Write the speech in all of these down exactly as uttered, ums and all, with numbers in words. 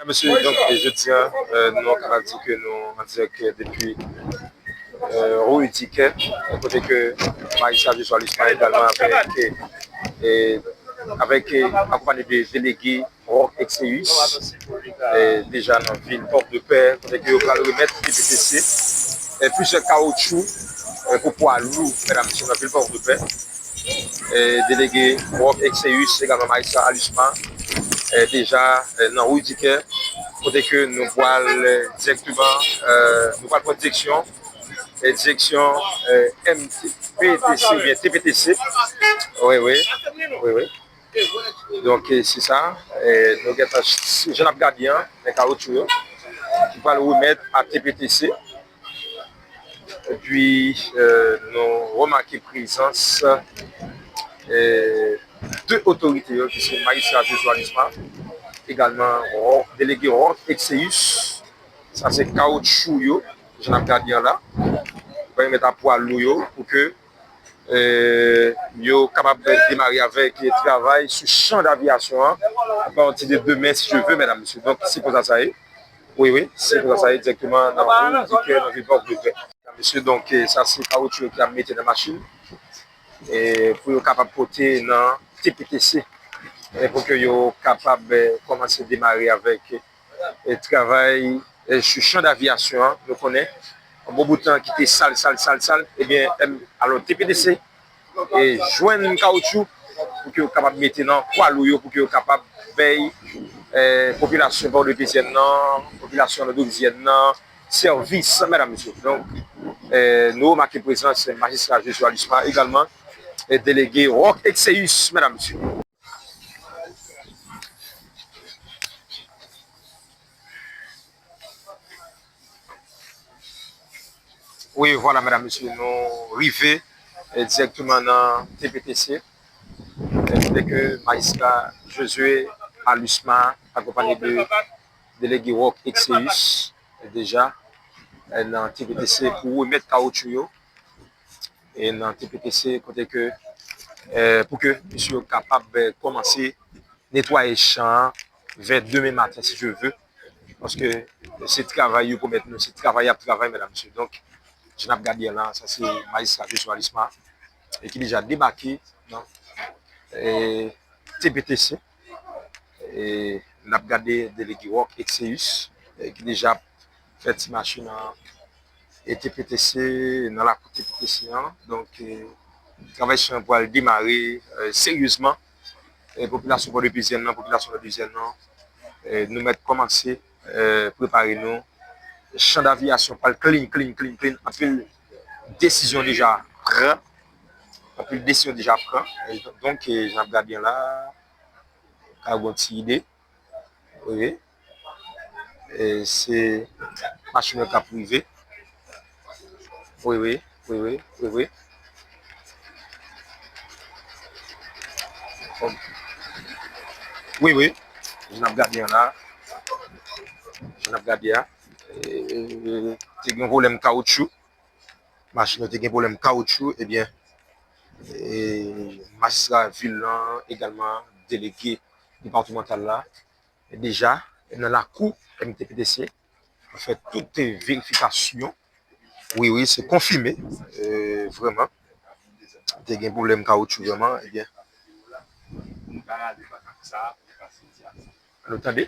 Mesye, donk, jodi a, euh, nou kapab di ke nou an dirèk depi euh, Rue Dicker, kote ke Majistra Josué Alusma egalman avèk, euh, avèk, euh, akonpanye de delege Rock Exeus, euh, deja nan vil Pòtoprens, kote ke yo pral remèt T P T C, euh, plizyè kawoutchou, euh, pou pwa lou, medam, mesye, nan vil Pòtoprens. Eh, delege Rock Exeus, egalman Majistra Alusma, eh, deja, eh, nan Rue Dicker, kote ke nou pral, eh, dirèkteman, eh, nou pral pran direksyon, eh, direksyon, eh, M T P T C, oubyen T P T C. Wi, wi. Wi, wi. Donk, eh, se sa. Eh, nou gentan, jan n ap gade an, men kawotchou yo, ki pral remèt a T P T C. Epi, eh, nou remake prezans, eh, de otorite yo, ki se Majistra Josué Alusma, egalman Ro-, delege Rock Exeus. Sa se kawotchou yo, jan n ap gade an la. Yo pral remèt a pwa lou yo pou ke, eh, yo kapab demare avèk travay sou chan d'avyasyon an, apati de demen, si Dye vle, medam, mesye. Donk, se konsa sa ye. Wi, wi, se konsa sa ye, direkteman nan Rue Dicker, nan vil Pòtoprens. Mesye, donk, eh, sa se kawotchou yo ki ap mete nan machin, eh, pou yo kapab pote nan T P T C, eh, pou ke yo kapab, eh, kòmanse demare avèk, eh, travay, eh, sou chan d'avyasyon an. Nou konnen, yon bon bout tan ki te sal, sal, sal, sal, ebyen, em, alò, T P T C, e jwenn kawotchou pou ke yo kapab mete nan pwa lou yo, pou ke yo kapab bay, eh, popilasyon pòtoprezyen nan, popilasyon landovizyèn nan, sèvis, medam, mesye. Donk, eh, nou remake prezans Majistra Josué Alusma egalman, e delege Rock Exeus, medam, mesye. Wi, vwala, medam, mesye, nou rive, eh, dirèkteman nan T P T C, eh, kote ke Majistra Josué Alusma, akonpanye de delege Rock Exeus, eh, deja, eh, nan T P T C pou remèt kawotchou yo, e nan T P T C, kote ke, eh, pou ke mesye yo kapab, eh, kòmanse netwaye chan an vè demen maten, si Dye vle, paske se travay yo pwomèt nou, se travay y ap travay, medam, mesye. Donk, jan n ap gade an la, sa se Majistra Josué Alusma, e ki deja debake nan, eh, T P T C. E n ap gade delege Rock Exeus, eh, ki deja fè ti machin nan e T P T C, nan lakou T P T C an. Donk, eh, travay chan an pral demare, eh, seryezman. Eh, popilasyon pòtoprezyen nan, popilasyon pòtoprezyen nan, eh, nou mèt kòmanse, eh, prepare nou. Chan d'avyasyon pral clean, clean, clean, clean. Anpil desizyon deja pran. Anpil desizyon deja pran. Eh, donk, eh, jan n ap gade an la, ka gen yon ti ide. Wi. E se machin nan k ap rive. Wi, wi, wi, wi, wi, wi. Wi, wi. Jan n ap gade an la. Jan n ap gade a. E, te gen pwoblèm kawotchou. Machin yo te gen pwoblèm kawotchou, ebyen, e, majistra vil lan, egalman delege depatmantal la, deja nan lakou M T P T C, fè tout verifikasyon. Wi, wi, se konfime, e, vrèman. Te gen pwoblèm kawotchou vrèman, ebyen. Nou tande?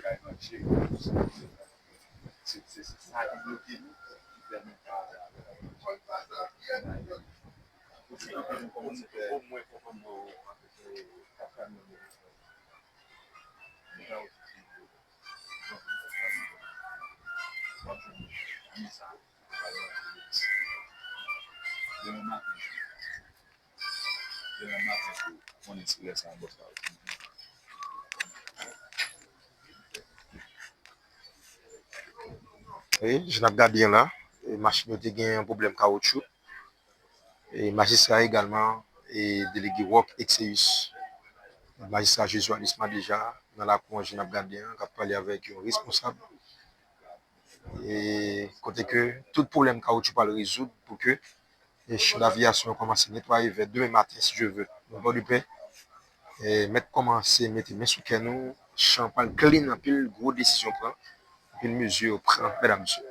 Wi, jan n ap gade an la, e, machin yo te gen yon pwoblèm kawotchou. E, majistra egalman, e, delege Rock Exeus. Majistra Josué Alusma deja nan lakou an, jan n ap gade an, k ap pale avèk yon responsab. E, kote ke tout pwoblèm kawotchou pral rezoud pou ke, e, chan d'avyasyon an kòmanse netwaye vè demen maten, si Dye vle. Nou Pòdepè, e, mèt kòmanse mete men sou kè nou, Chan pral clean, anpil gwo desizyon pran, anpil mezi yo pran, medam, mesye.